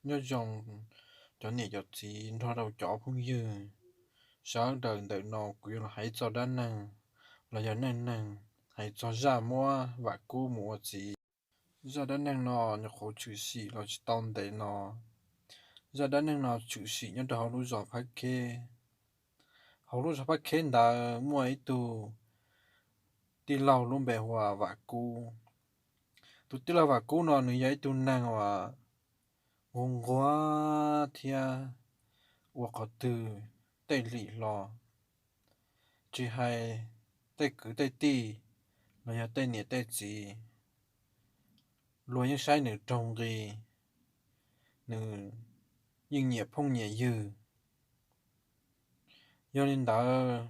Nyob zoo cov niam cov txiv nrog rau cov phooj ywg, sawv daws ntawm no kuv yuav los hais txog dab neeg los yog neej neeg hais txog zaj muab Vam Kub mus ua txiv. Zaj dab neeg no nyuam qhuav tshwm sim los tsis tau ntev no. Zaj dab neeg no tshwm sim nyob rau hauv lub zos Phab Kheb. Hauv lub zos Phab Kheb ntawd muaj ib tug tij laug lub npe hu ua Vam Kub. Tus tij laug Vam Kub no nws yog ib tug neeg uas nquag nquag thiab ua qhov twg tej lim hlo, tsis hais tej kwv tej tij los yog tej niam tej txiv, luag yeej saib nws raug nqi, nws yeej nyiam phooj nyiam ywg. Yog li ntawd,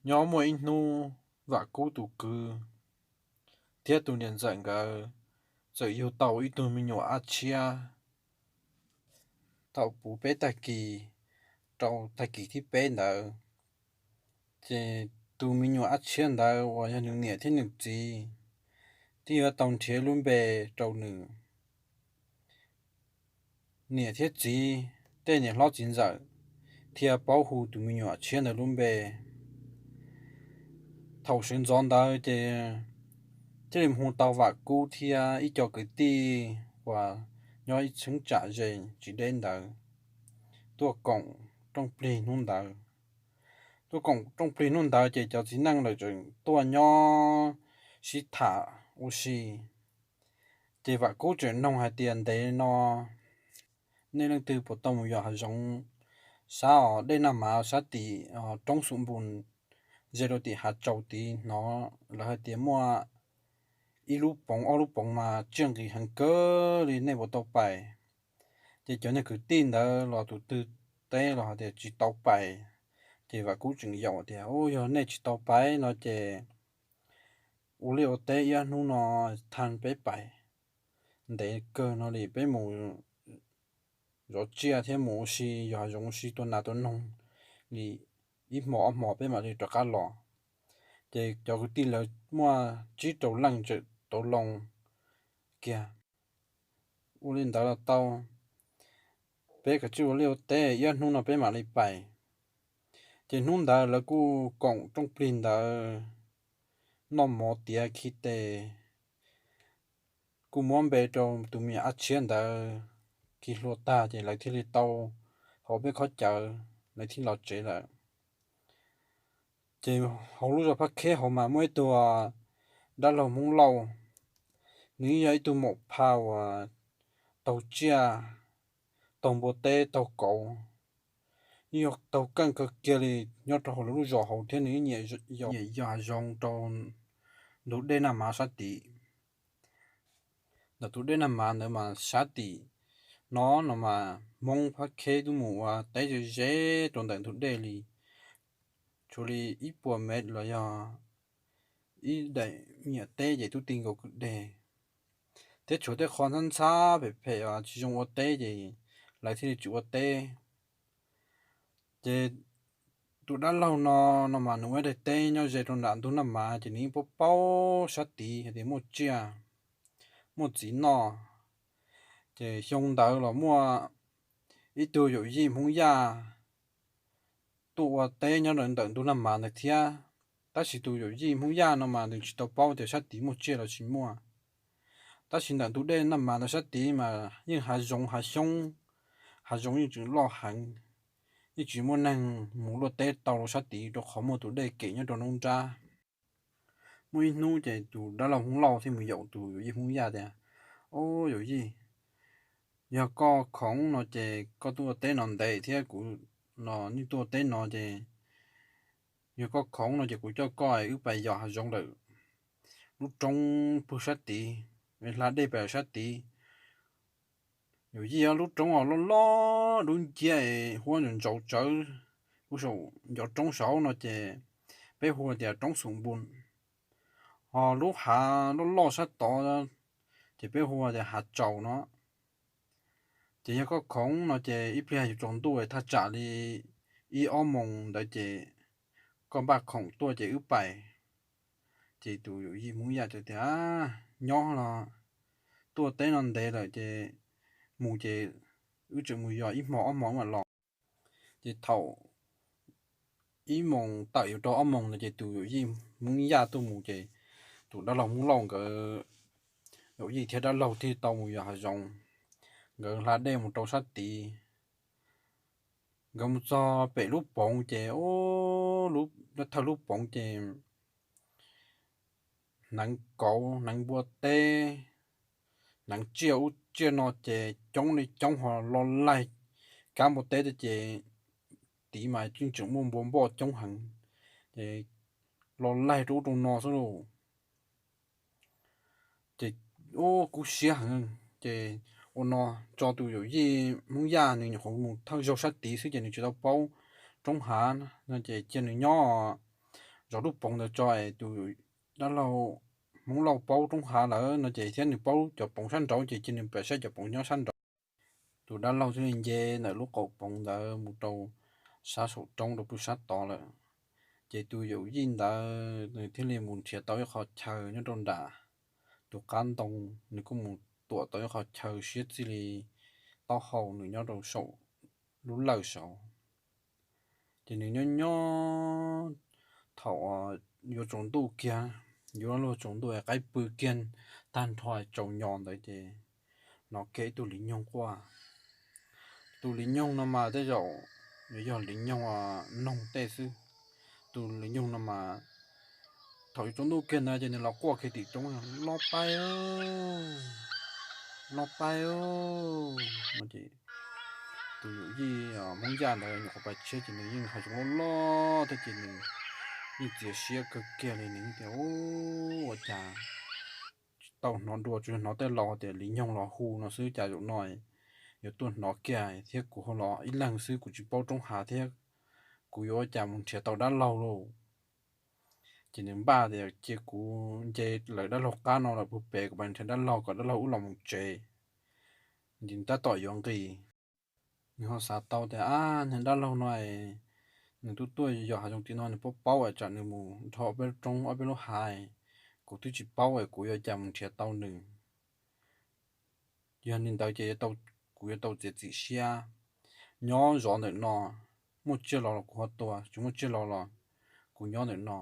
nyob muaj ib hnub Vam Kub tus kwv thiab tus niam ntxawm nkawd txawm yug tau ib tug me nyuam ab tshiab. Thaum puv peb tag kis rau tag kis thib peb ntawd, ces tus me nyuam ab tshiab ntawd uas yog nws niam thiab nws txiv twb yuav tau nrhiav lub npe rau nws. Niam thiab txiv, tej niam hlob txiv ntxawm thiaj paub hu tus me nyuam tshiab ntawd lub npe. Thaum sawv ntxov ntawd ces thiaj li hu tau Vam Kub thiab ib co kwv tij uas nyob ib cheeb tsam ze tsis deb ntawd tuaj koom rooj plig hnub ntawd. Tuaj koom rooj plig hnub ntawd ces cov txiv neej lawv tseem tuaj nyob sib tham ua si. Ces Vam Kub tseem noog hais tias, ntev no nej leej twg puas tau mus yos hav zoov sab os, dej Naj Mav sab tim roob Xum Npus ze rau tim hav tsaus tid, hnov lawv hais tias muaj ib lub poov ob lub poov mas tsiaj nqis heev kawg li, nej puas tau pais? Ces cov niag kwv tij ntawd los tus twg teb los hais tias tsis tau pais. Ces Vam Kub tseem yaum tias, u, yog nej tsis tau pais no ces ua liaj ua teb ib ob hnub no thaj peb pais. Ntev kawg no li, peb mus zov tsiaj thiab mus ua si yos hav zoov ua si tua nas tua noog li ib hmo ob hmo peb mam li rov qab los. Ces cov kwv tij lawv muaj tsib rau leej tseem tau loo kiag. Ua li ntawd los tau, peb kav tsij ua liaj ua teb ib ob hnub no peb mam li pais. Ces hnub ntawd lawv kuj koom rooj plig ntawd noj mov tiav khi tes, kuj muab npe rau tus me nyuam ab tshiab ntawd khi hlua tag ces lawv thiaj li tau haus peb khob cawv, lawv thiaj los tsev lawm. Ces hauv lub zos Phab Kheb hauv mas muaj ib tug dab laug Hmoob Lauj, nws yog ib tug maum phaj uas taug tsiaj, taug npua teb, taug kauv, yog taug keej kawg kiag li nyob rau hauv lub zos hauv thiab nws nyiam yos hav zoov rau ntug dej Naj Mav sab tid. Ntawm tus dej Naj Mav ntawd mas sab tim no no mas Hmoob Phab Kheb twb mus ua teb ze ze rau ntawm ntug dej li, tshuav li ib puas mev los yog ib daim me nyuam teb ces twb ti nkaus kwj deg. Thiab tshuav tej qho ntxhab ntxhab phem phem uas tsis zoo ua teb ces lawv thiaj li tsis ua teb. Ces tus dab laug no, no mas nws ua daim teb nyob ze rau nram ntug Naj Mav ces nws yeej paub paub sab tid hais tias muaj tsiaj, muaj txiv noj. Ces xyoo ntawd los muaj ib tug yawm yij Hmoob Yaj tuaj ua teb nyob ntawm ntug Naj Mav ntawd thiab. Tab sis tus yawm yij Hmoob Yaj no mas nws tsis tau paub tias sab tid muaj tsiaj los tsis muaj. Tab sis ntawm ntug dej Naj Mav ntawd sab tid mas yeej hav zoov hav xyoob, hav zoov yeej tseem loj heev, yeej tsis muaj neeg mus luaj teb tau rau sab tid rau qhov muaj tus dej kem nyob rau nruab nrab. Muaj ib hnub ces tus dab laug Hmoob Lauj thiaj mus yaum tus yawm yij Hmoob Yaj tias, o, yawm yij, yog koj khoom no ces koj tuaj ua teb no ntev thiab kuv los yeej tuaj ua teb no ces yog koj khoom no ces kuv coj koj wb pais yos hav zoov lawm lub roob pug sab tid, hla dej pais sab tid. Yawm yij, lub roob os loj loj dub nciab es huab ntsaus tsawv, lub saum ncov roob saud no ces peb hu tias roob Xum Npus, ho lub hav loj loj sab tod ces peb hu tias hav tsaus no. Ces yog koj khoom no ces ib pliag yuav tsaus ntuj thaj tsam li ib ob moos ntawd ces koj npaj khoom tuaj ces wb pais. Ces tus yawm yij Hmoob Yaj tias, nyob los tuaj teb no ntev lawm ces mus ces wb tseem mus yos ib hmo ob hmo mam los. Ces thaum ib moos tawm yuav rau ob moos ntawd ces tus yawm yij Hmoob Yaj tuaj mus ces tus dab laug Hmoob Lauj nkawd, yawm yij thiab dab laug thiaj tau mus yos hav zoov. Nkawd hla dej mus rau sab tid, nkawd mus txog pem lub poov ces, ub, thawj lub poov ces hneev kauv hneev npua teb, hneev tsiaj ub tsiaj no ces coob li coob ho lo laig. Kab npua teb tej ces tid mas yeej tseem muaj npua npoj coob heev, ces lo laig rau ub rau no xwb lauj. Ces ub kub siab heev ces ua no tso tus yawm yij Hmoob Yaj nws nyuam qhuav mus thawj zaug sab tid xwb ces nws tsis tau paub roob hav no ces cia nws nyob zov lub poov ntawd tso es tus dab laug Hmoob Lauj paub roob hav lawm no ces thiab nws paub cov poov sab nraud ces cia nws pem saib cov poov nyob sab nraud. Tus dab laug thiaj li nce ntawm lub qaum poov ntawd mus rau sab saum roob rau pw sab tod lawm. Ces tus yawm yij ntawd nws thiaj li mus nrhiav tau ib qho chaw nyob rau nram tus qab ntoo, nws kuj mus tuam tau ib qho chaw siab txij li taub hau nws nyob rau saum lub lawj saud. Ces nws nyob nyob thaum yuav tsaus ntuj kiag, yuav luag tsaus ntuj qaib pw kiag tag nrho tsaus nyos ntawd ces hnov kiag ib tug li nyoog quaj. Tus li nyoog no mas tej zaum yuav yog li nyoog noog tej xwb. Tus li nyoog no mas thaum yuav tsaus ntuj kiag ntawd ces nws los quaj kiag tim roob, Loj Paib, Loj Paib no ces tus yawm yij Hmoob Yaj ntawd nyuam qhuav pais tshiab ces nws yeej hais loj loj thiab ces nws yeej txias siab kawg kiag li, nws tias, Ub, ua cas tsis tau hnov dua, tsuas hnov tej laus tias li nyoog los hu no xwb, cas zaum no yuav tuaj hnov kiag thiab kuv ho los ib leeg xwb, kuv tsis paub roob hav thiab, kuv yuav ua cas mus nrhiav tau dab laug lauj? Ces nws npaj tias cia kuv nce lawv dab laug qab no lawm puag pem, kuv pais nrhiav dab laug kom dab laug wb los mus tsev. Ces nws tab tom yuav nqis, nws ho xav tau tias, Ab, niag dab laug no nws twb tuaj yos hav zoov tim no, nws paub paub es tsam nws mus dhau ob peb roob ob peb lub hav, kuv twb tsis paub es kuv yuav cas mus nrhiav tau nws. Yog li ntawd ces kuv yuav tau txiav txim siab nyob zov ntawm no, muaj tsiaj los los kuv ho tua, tsis muaj tsiaj los los kuv nyob ntawm no.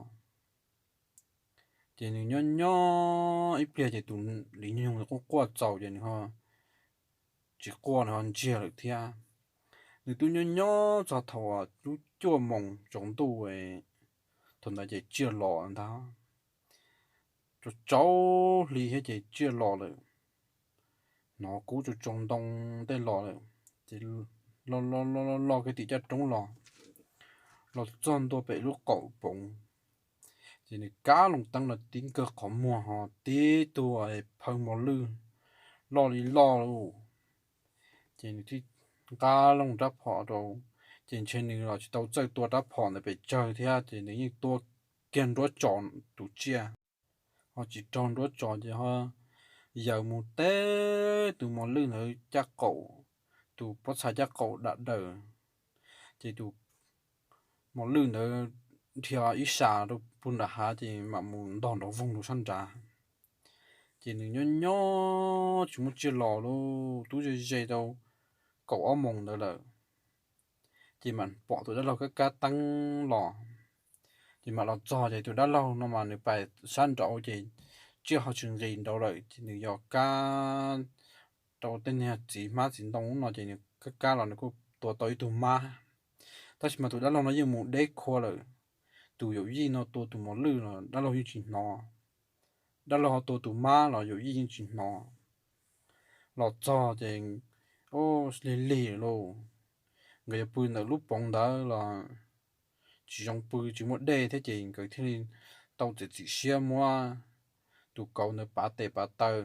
Ces nws nyob nyob ib pliag ces tus li nyoog quaj quaj txaus ces nws ho tsis quaj, nws ho ntsiag lawm thiab. Nws twb nyob nyob txog thaum lub cuaj moos tsaus ntuj, thaum ntawd ces tsiaj los ntag. Tsaus tsaus hli thiab ces tsiaj los lawm, hnov kub tsaus tsaus ntoo tej los lawm, ces los los los los kiag tim caj roob los, los txog ntua pem lub qaum poov, ces nws kab loo teeb los tib nkawg qhov muag ho tib tug phaw mos lwj loj li loj lauj. Ces nws thiaj nqa loo rab phom rau, ces ntshe nws los tsis tau txawj tua rab phom ntawd pes tsawg thiab ces nws yeej tua kiag nruab tsos tus tsiaj, ho tsis raug nruab tsos ces ho yaws mus teb tus mos lwj ntawd caj qaum, tus pob txha caj qaum dam daws, ces tus mos lwj ntawd dhia ib sas rau puag nram hav ces mam mus ntog nrov voog rau sab nrad. Ces nws nyob nyob tsis muaj tsiaj los lauj, twb ze ze tau kaum ob moos ntawd lawm, ces mam pom tus dab laug kab kab teeb los. Ces mam los txog ces tus dab laug no mas nws pais sab nraud ces tsiaj ho tsis nqis nraud lawm ces nws yog kab rau tej niag txiv hmab txiv ntoo no ces nws kab kab los nws kuj tua tau ib tug mab. Tab sis mas tus dab laug no yeej mus deb khua lawm. Tus yawm yij no tua tus mos lwj los dab laug yeej tsis hnov, dab laug ho tua tus mab los yawm yij yeej tsis hnov. Los txog ces lig lig lauj, nkawd yuav pw ntawm lub poov ntawd los tsis zoo pw, tsis muaj dej thiab ces nkawd thiaj li tau txiav txim siab muab tus kauv ntawd pav tes pav taw,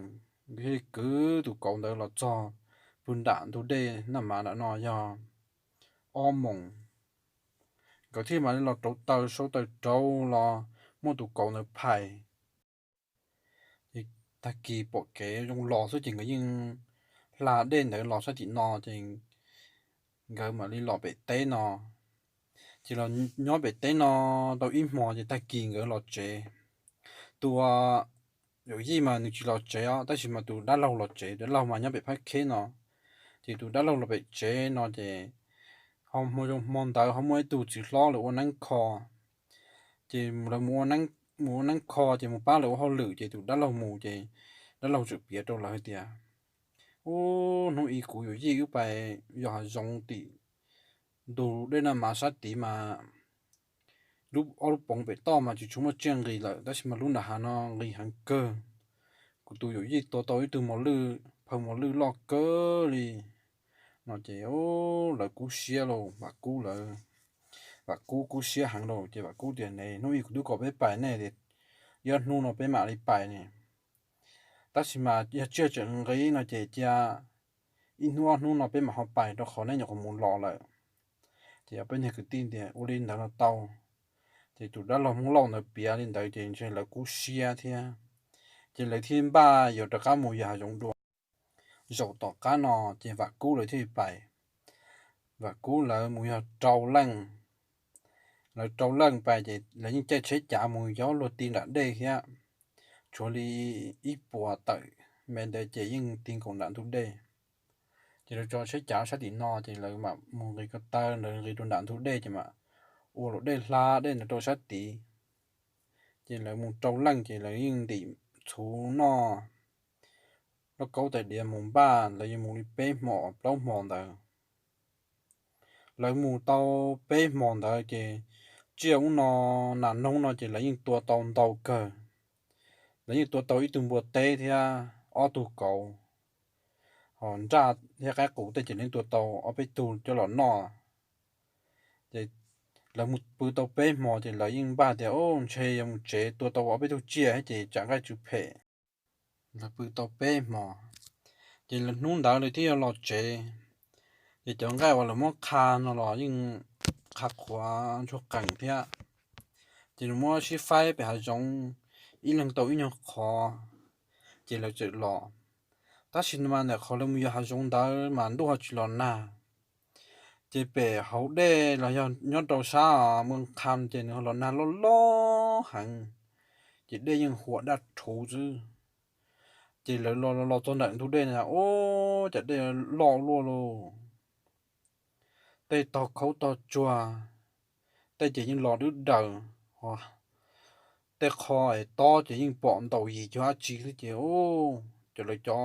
nkawd thiaj li kwv tus kauv ntawd los txog pw nram ntug dej Naj Mav nram no yog ob moos. Nkawd thiaj mam li los rauv taws, sau taws rauv los muab tus kauv ntawd phais. Ces tag kis pom kev zoo los xwb ces nkawd yeej hla dej ntawd los sab tim no ces nkawd mam li los pem teb no. Ces los nyob pem teb no tau ib hmo ces tag kis nkawd los tsev. Tus yawm yij mas nws tsis los tsev os, tab sis mas tus dab laug los tsev, dab laug mas nyob pem Phab Kheb no. Ces tus dab laug los pem tsev no ces ho hmo ntawd ho muaj ib tug txiv hlob lawv ua neeb kho, ces lawv mus ua neeb kho ces mus pab lawv ua hauj lwm ces tus dab laug mus ces dab laug txawm piav rau lawv hais tias, Ub, hnub i kuv yawm yij wb pais yos hav zoov tim ntug dej Naj Mav sab tid mas lub, ob lub poov pem toj mas tsis tshua muaj tsiaj nqis lawm, tab sis mas lub nram hav no nqis heev kawg. Kuv tus yawm yij tua tau ib tug mos lwj, phaw mos lwj loj kawg li. No ces lawv kub siab lauj, Vam Kub lawv, Vam Kub kub siab heev lauj. Ces Vam Kub tias, Ne, hnub i kuv twb kom peb pais ne, ib ob hnub no peb mam li pais ne. Tab sis mas yog tsiaj tseem nqis no ces cia ib hnub ob hnub no peb mam ho pais rau qhov nej nyuam qhuav mus los lawm. Ces peb niag kwv tij tias, Ua li ntawd los tau. Ces tus dab laug Hmoob Lauj ntawd piav li ntawd ces ntshe lawv kub siab thiab, ces lawv thiaj npaj yuav rov qab mus yos hav zoov dua. Zaum tom qab no ces Vam Kub lawv thiaj li pais. Vam Kub lawv mus yog rau leej, lawv rau leej pais ces lawv yeej caij tsheb cav mus yov luag ti nram dej thiab. Tshuav li ib puas tawm me ntawd ces yeej ti nkaus nram ntug dej. Ces lawv tso tsheb cav sab tim no ces lawv mam mus nqis ko taw, lawv nqis rau nram ntug dej ces mam ua luam dej hla dej ntawd rau sab tid. Ces lawv mus rau leej ces lawv yeej ntim txhuv noj lauj kaub tais diav mus npaj, lawv yeej mus li peb hmo plaub hmo ntawd. Lawv mus tau peb hmo ntawd ces tsiaj ub no, nas noog no ces lawv yeej tua tau ntau kawg. Lawv yeej tua tau ib tug npua teb thiab ob tug kauv, ho nraj thiab qaib qus tej ces lawv yeej tua tau ob peb tug coj los noj. Ces lawv mus pw tau peb hmo ces lawv yeej npaj tias, Ub, ntshe yuav mus tsev tua tau ob peb tug tsiaj thiab ces tsam nqaij tsw phem. Lawv pw tau peb hmo, ces lawv hnub ntawd lawv thiaj yuav los tsev. Ces cov nqaij uas lawv muab qha no los yeej qha qhuav ntsuag qees thiab. Ces lawv muab sib faib pem hav zoov, ib leeg tau ib nyuag qhov, ces lawv txawm los. Tab sis mas ntawm qhov lawv mus yos hav zoov ntawd mas ntuj ho tsis los nag. Ces pem hauv dej los yog nyob rau sab Muas Qha ces nws los nag loj loj heev, ces dej yeej huam daj rhuv xwb. Ces lawv los los txog ntawm ntug dej na, ub, cas dej loj luaj lauj. Tej tog khaub tog tsuag, tej ces yeej los dwb daws, tej qho es tob ces yeej pom ntaus yim cuag dab tsi xwb ces, ub, ces lawv cov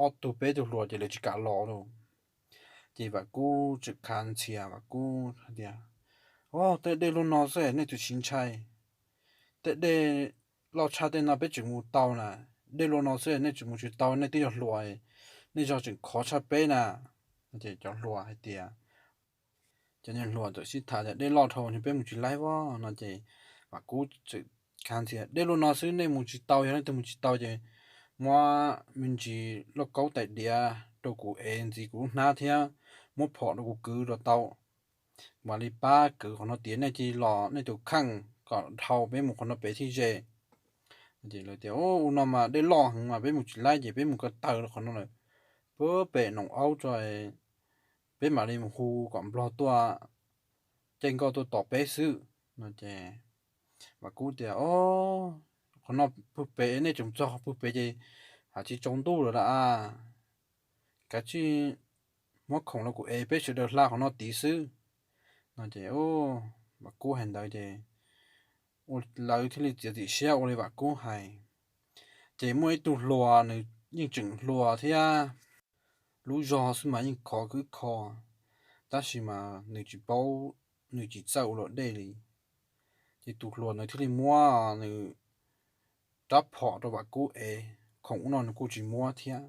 ob tug peb tug hluas ces lawv tsis kam los lauj. Ces Vam Kub tseem khav ntxhias, Vam Kub hais tias, Ub, tej dej luaj no xwb nej txawm tsis ntshai. Tej dej loj tshaj tej no peb tseem mus tau na. Dej luaj no xwb nej tseem mus tsis tau, nej twb yog hluas, nej zog tseem khov tshaj peb na. Ces cov hluas hais tias, cov niag hluas txawm sib tham tias, Dej loj dhau, peb mus tsis laib voj no ces Vam Kub txawm khav ntxhias, Dej luaj no xwb nej mus tsis tau, yog leej twg mus tsis tau ces muab me ntsis lauj kaub tais diav rau kuv ev ntxiv kuv lub hnab thiab muab phom rau kuv kwv los tau. Mam li pab kwv qhov no tiav nej cia li los nej tus kheej kom dhau peb mus qhov no pem thiaj ze. Ces lawv tias, Ub, ua no mas dej loj heev mas peb mus tsis laib ces peb mus ko taw rau qhov no lawm, puag pem Noom Aub tso, peb mam li mus hu kom Nplog tuaj caij nkoj tuaj tos peb xwb no ces Vam Kub tias, Ob, qhov no puag pem, nej tseem txog puag pem ces ha tsis tsaus ntuj lawm a, kav tsij muab khoom los kuv ev peb sawv daws hla qhov no tid xwb no ces Vam Kub hais ntawd ces ua lawv thiaj li txiav txim siab ua li Vam Kub hais. Ces muaj ib tug hluas, nws yeej tseem hluas thiab, lub zog xwb mas yeej khov kwb kho, tab sis mas nws tsis paub, nws tsis txawj ua luam dej li. Ces tus hluas nws thiaj li muab nws rab phom rau Vam Kub ev, khoom ub no nws kuj tsis muab thiab.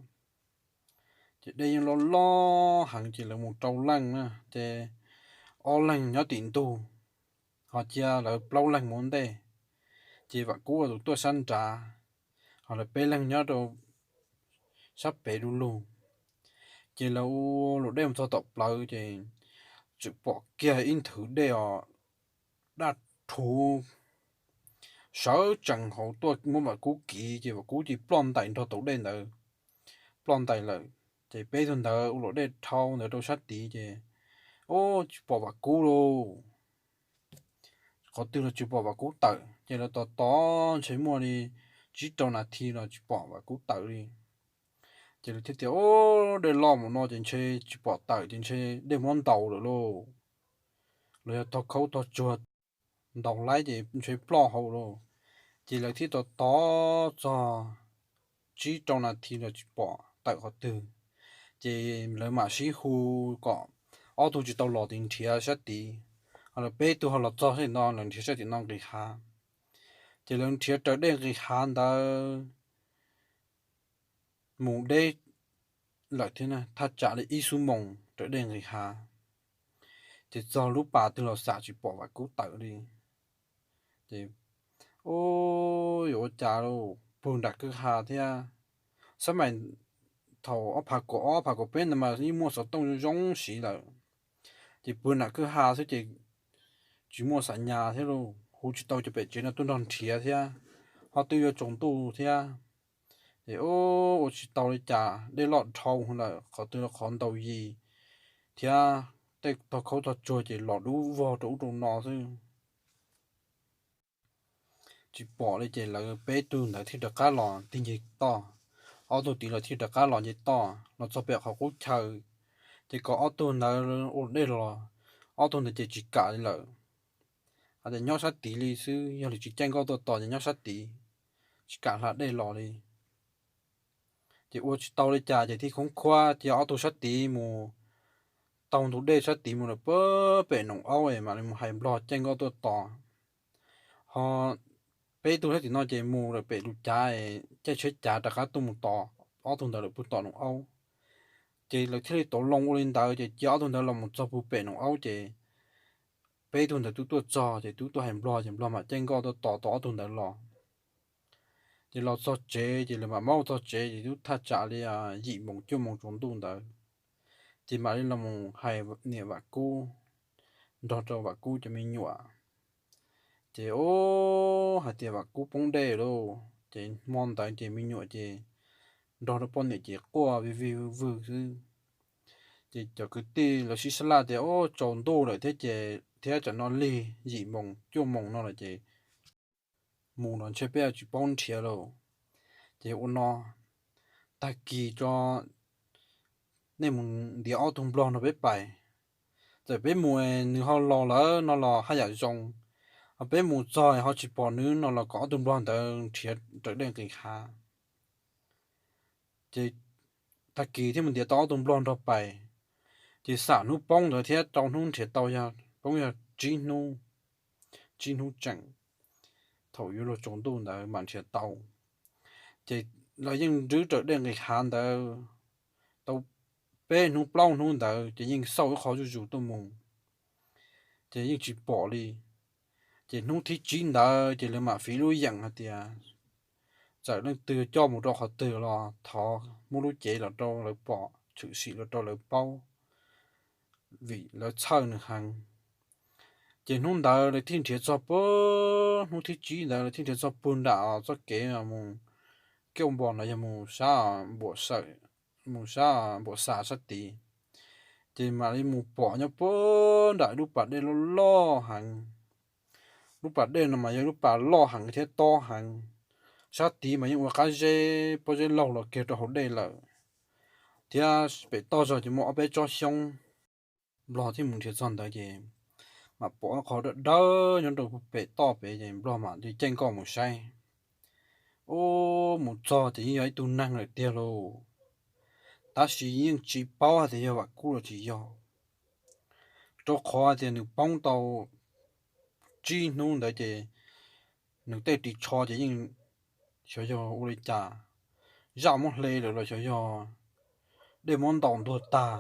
Ces dej yeej loj loj heev ces lawv mus rau leej na, ces ob leeg nyob tim ntug, ho cia lawv plaub leeg mus ua ntej. Ces Vam Kub ua tus tuaj sab nrad, ho lawv peb leeg nyob rau sab pem du lug. Ces lawv ua luam dej mus txog tom plawv ces tseem pom kiag ib nthwv dej os, daj rhuv sawv tsees hauv tuaj muab Vam Kub kiv ces Vam Kub cia li ploj ntais nrog tau dej ntawd, ploj ntais lawm. Ces peb tug ntawd ua luam dej dhau ntawd rau sab tid ces, ub, tsis pom Vam Kub lauj. Qhov twg los tsis pom Vam Kub tawm, ces lawv tos tos ntshe muaj li tsib rau nas this los tsis pom Vam Kub tawm li. Ces lawv thiaj tias, Ub, dej loj mus no ces ntshe tsis pom tawm ces ntshe dej muab ntaus lawm lauj, los yog tog khaub tog tsuag ntaus laib ces ntshe ploj hauv lauj. Ces lawv thiaj tos tos txog tsib rau nas this los tsis pom tawm qhov twg. Ces lawv mam sib hu kom ob tug tsis tau los tid nrhiav sab tid, ho lawv peb tug ho los txog sab tim no, lawv nrhiav sab tim no nqis hav. Ces lawv nrhiav raws dej nqis hav ntawd mus deb lawm thiab, thaj tsam li ib xuab moos raws dej nqis hav. Ces txog lub pas twg los xam tsis pom Vam Kub tawm li. Ces, Ub, yuav ua cas lauj, pw nram kwj ha thiab, xab mais thaum ob phav kaum ob phav kaum peb ntawd mas yeej muaj xov tooj zoo zoo siv lawm. Ces pw nram kwj ha xwb ces tsis muaj xam nyas thiab lauj, hu tsis tau cov pem tsev no tuaj nrog nrhiav thiab, ho twb yuav tsaus ntuj thiab. Ces ua tsis tau li cas, dej loj dhau lawm, qhov twg los qhov ntaus yis thiab tej tog khaub tog tsuag ces los dub vog rau ub rau no xwb. Tsis pom li ces lawv peb tug ntawd thiaj rov qab los tig nce toj. Ob tug tid los thiaj rov qab los nce toj los txog pem qhov qub chaw, ces kom ob tug ntawd ua dej los, ob tug ntawd ces tsis kam li lawm. Hais tias nyob sab tid li xwb, yog li tsis caij nkoj tuaj tos ces nyob sab tid, tsis kam hla dej los li. Ces ua tsis tau li cas ces thiaj khoob khuab cia ob tug sab tid mus taug ntug dej sab tid mus lawm pem Noom Aub es mam li mus hais Nplog caij nkoj tuaj tos. Ho peb tug sab tim no ces mus lawm pem lub cav, caij tsheb cav rov qab tuaj mus tos ob tug ntawd lawm pw tom Noom Aub. Ces lawv thiaj li tau loo ua li ntawd ces cia ob tug ntawd los mus txog pw pem Noom Aub ces peb tug ntawd twb tuaj txog ces twb tuaj hais Nplog ces Nplog mam caij nkoj tuaj tos tau ob tug ntawd los. Ces los txog tsev ces lawv mam maub txog tsev ces twb thaj tsam li yim moos cuaj moos tsaus ntuj ntawd. Ces mam li los mus hais niam Vam Kub nrog rau Vam Kub cov me nyuam. Ces ub, hais tias Vam Kub poob dej lauj. Ces hmo ntawd ces me nyuam ces nrog rau poj niam ces quaj vij vij vwg vwg xwb. Ces cov kwv tij lawv sib sab laj tias, Ub, tsaus ntuj lawm thiab ces, thiab tsam no lig yim moos cuaj moos no lawm ces mus los ntshe peb tsis paub nrhiav lauj. Ces ua no, tag kis tso, nej mus ntiav ob tug Nplog nrog peb pais. Txawm peb mus nws ho los lawm no los haj yam zoo, ho peb mus txog ho tsis pom nws no los kom ob tug Nplog ntawd nrhiav raws dej nqis hav. Ces tag kis thiaj mus ntiav tau ob tug Nplog nrog pais. Ces xam hnub poob ntawd thiab rau hnub nrhiav tau yog poob yog tsib hnub, tsib hnub tseem, thaum yuav luag tsaus ntuj ntawd mam nrhiav tau. Ces lawv yeej nrhiav raws dej nqis hav ntawd tau peb hnub plaub hnub ntawd ces yeej xauj ib qho zuj zus tuaj mus, ces yeej tsis pom li. Ces hnub thib tsib ntawd ces lawv mam fiv lub yeem hais tias txawm leej twg coj mus rau qhov twg los thov muab lub cev los rau lawv pom, tshwm sim los rau lawv paub, vim lawv txhawj nws heev. Ces hnub ntawd lawv thiaj nrhiav txog pw, hnub thib tsib ntawd lawv thiaj nrhiav txog pw nram txoj kev mus Kiaj Npos no yog mus sab Npam Xawm, mus sab Npam Xas sab tid. Ces mam li mus pom nyob pw nram lub pas dej loj loj heev. Lub pas dej no mas yog lub pas loj heev thiab tob heev, sab tid mas yeej ua qab zeb pob zeb laug los kiag rau hauv dej lawm, thiab pem toj zog ces muaj ob peb tsob xyoob. Nplog thiaj mus nrhiav txog ntawd ces mam pom qhov dawb dawb nyob rau pem toj pem ces Nplog mam li caij nkoj mus saib. Ub, mus txog ces yeej yog ib tug neeg lawm tiag lauj, tab sis yeej tsis paub hais tias yog Vam Kub los tsis yog, rau qhov hais tias nws poob tau tsib hnub ntawd ces nws tej ris tsho ces yeej xyov yog ua li cas, zaj muab hle lawm los xyov yog dej muab ntaus ntuag tag,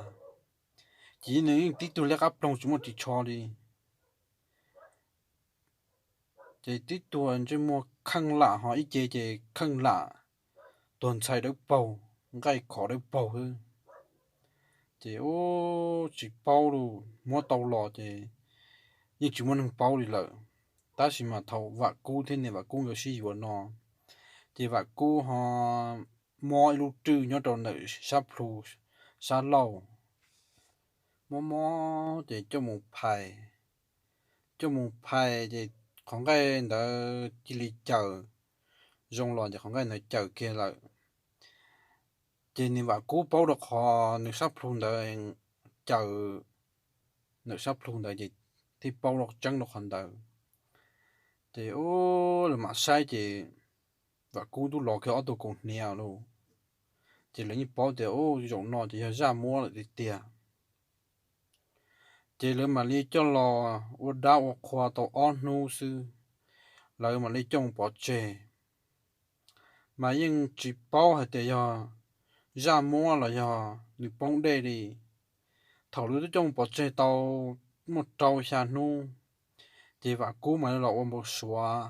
ces nws yeej tib tug liab qab ploog tsis muaj ris tsho li. Ces tib tug ntsej muag kheej lam ho ib ce ces kheej lam, tuag ntxhais dawb paug, nqaij khov dawb paug xwb. Ces ub, tsis paub lauj, muab tau los ces yeej tsis muaj neeg paub li lawm. Tab sis mas thaum Vam Kub thiab niam Vam Kub nkawd sib yuav no, ces Vam Kub ho mob ib lub rwj nyob rau ntawm sab plhu, sab laug, mob mob ces coj mus phais. Coj mus phais ces qhov nqaij ntawd cia li caws, zoo los ces qhov nqaij ntawd caws kiag lawm. Ces niam Vam Kub paub rau qhov nws sab plhu ntawd caws ntawm sab plhu ntawd ces thiaj paub tseeb rau qhov ntawd. Ces lawv mam saib ces Vam Kub twb los kiag ob tug kaus hniav lawm. Ces lawv yeej paub tias zaum no ces yog zaj muab lawm tiag tiag. Ces lawv mam li coj los ua dab ua qhua tau ob hnub xwb, lawv mam li coj mus pov tseg. Mas yeej tsis paub hais tias yog zaj muab los yog nws poob dej li. Thaum lawv twb coj mus pov tseg tau muaj rau xya hnub, ces Vam Kub mam li los ua npau suav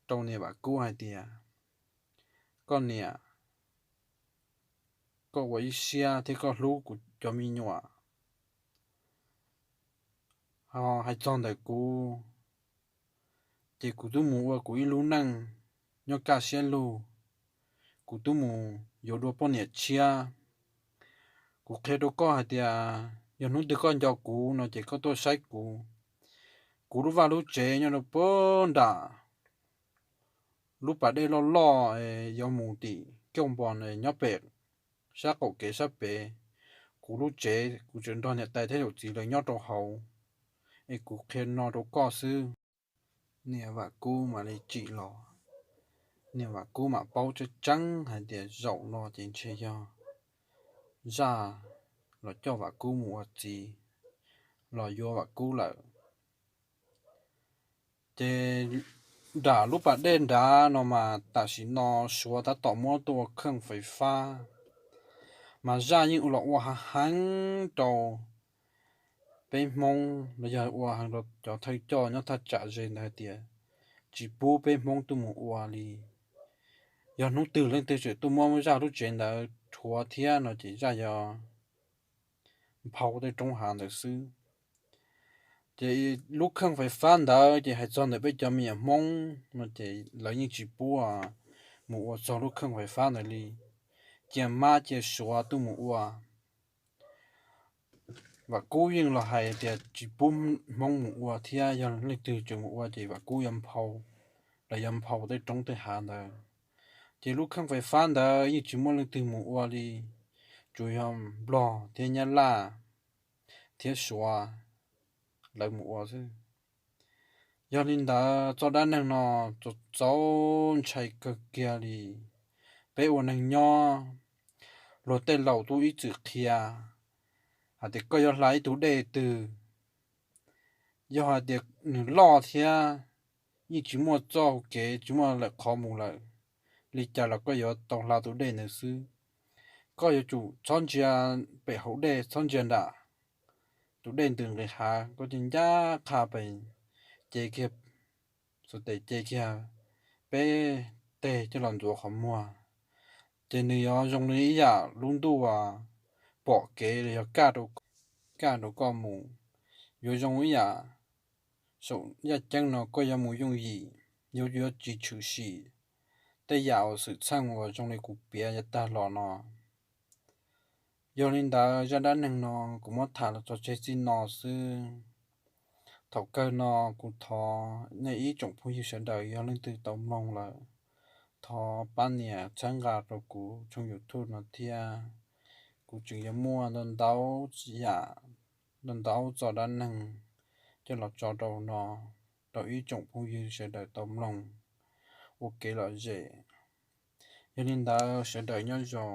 rau niam Vam Kub hais tias, koj niam, koj ua ib siab thiab koj hlub kuv cov me nyuam, hais txog ntawm kuv, ces kuv twb mus ua kuv ib lub neej nyob kaj siab lug, kuv twb mus yuav dua poj niam tshiab. Kuv qhia rau koj hais tias yog hnub twg koj nco kuv no ces koj tuaj saib kuv. Kuv lub vaj lub tsev nyob rau puag nram lub pas dej loj loj yuav mus tim Kauj Npo nyob pem sab qaum kev sab pem. Kuv lub tsev kuv tseem nrog niam tais thiab yawm txiv lawv nyob rau hauv, es kuv qhia no rau koj xwb. Niam Vam Kub mam li tsim los, niam Vam Kub mam paub tseeb tseeb hais tias zaum no ces ntshe yog zaj los coj Vam Kub mus ua txiv, los yuav Vam Kub lawm. Ces nram lub pas dej nrad no mas tam sim no Suav tab tom muab tuaj ua kheej fais fab, mas zaj yeej ua los ua hav heev rau peb Hmoob los yog ua heev rau cov thawj coj nyob thaj tsam ze ntawd hais tias tsis pub peb Hmoob tuaj mus ua li. Yog hnub twg leej twg tseem tuaj muab zaj lub tsev ntawd rhuav thiab no ces zaj yuav nphau tej roob hav ntawd xwb. Ces lub kheej fais fab ntawd ces hais txog ntawm peb cov me nyuam Hmoob no ces lawv yeej tsis pub mus ua txog lub kheej fais fab ntawd li, cia mab cia Suav tuaj mus ua. Vam Kub yeej los hais tias tsis pub Hmoob mus ua thiab yog leej twg tseem mus ua ces Vam Kub yuav nphau, los yuav nphau tej roob tej hav ntawd. Ces lub kheej fais fab ntawd yeej tsis muaj leej twg mus ua li, tsuas yog Nplog thiab Nyab Laj thiab Suav lawv mus ua xwb. Yog li ntawd txoj dab neeg no txaus txaus ntshai kawg kiag li. Peb ua neeg nyob, luag tej laus twb ib txwm qhia hais tias koj yuav hla ib tug dej twg, yog hais tias nws loj thiab yeej tsis muaj txoj kev tsis muaj lawm qhov mus lawm li cas los koj yuav tau hla tus dej ntawd xwb. Koj yuav tsum txhob ntsia pem hauv dej, txhob ntsia nram tus dej ntws nqis hav, koj cia li ncaj qha pes, ce kiag, xuas tes ce kiag peb teg coj los ntxuav qhov muag, ces nws yuav zoo li ib yam lub ntuj uas pom kev los yog kaj rau koj mus, yuav zoo ib yam saum yaj ceeb no koj yuav mus yooj yim, yuav yuav tsis tshwm sim tej yam uas xwm txheej uas zoo li kuv piav yav tag los no. Yog li ntawd zaj dab neeg no kuv muab tham los txog tseg txij no xwb. Thaum kawg no kuv thov nej ib tsoom phooj ywg sawv daws yog leej twg tau mloog lawm, thov pab nias txhawb nqa rau kuv tshooj YouTube no thiab. Kuv tseem yuav muaj ntau ntau yam, ntau ntau txoj dab neeg coj los tso rau no rau ib tsoom phooj ywg sawv daws tau mloog ua kev lom zem. Yog li ntawd sawv daws nyob zoo.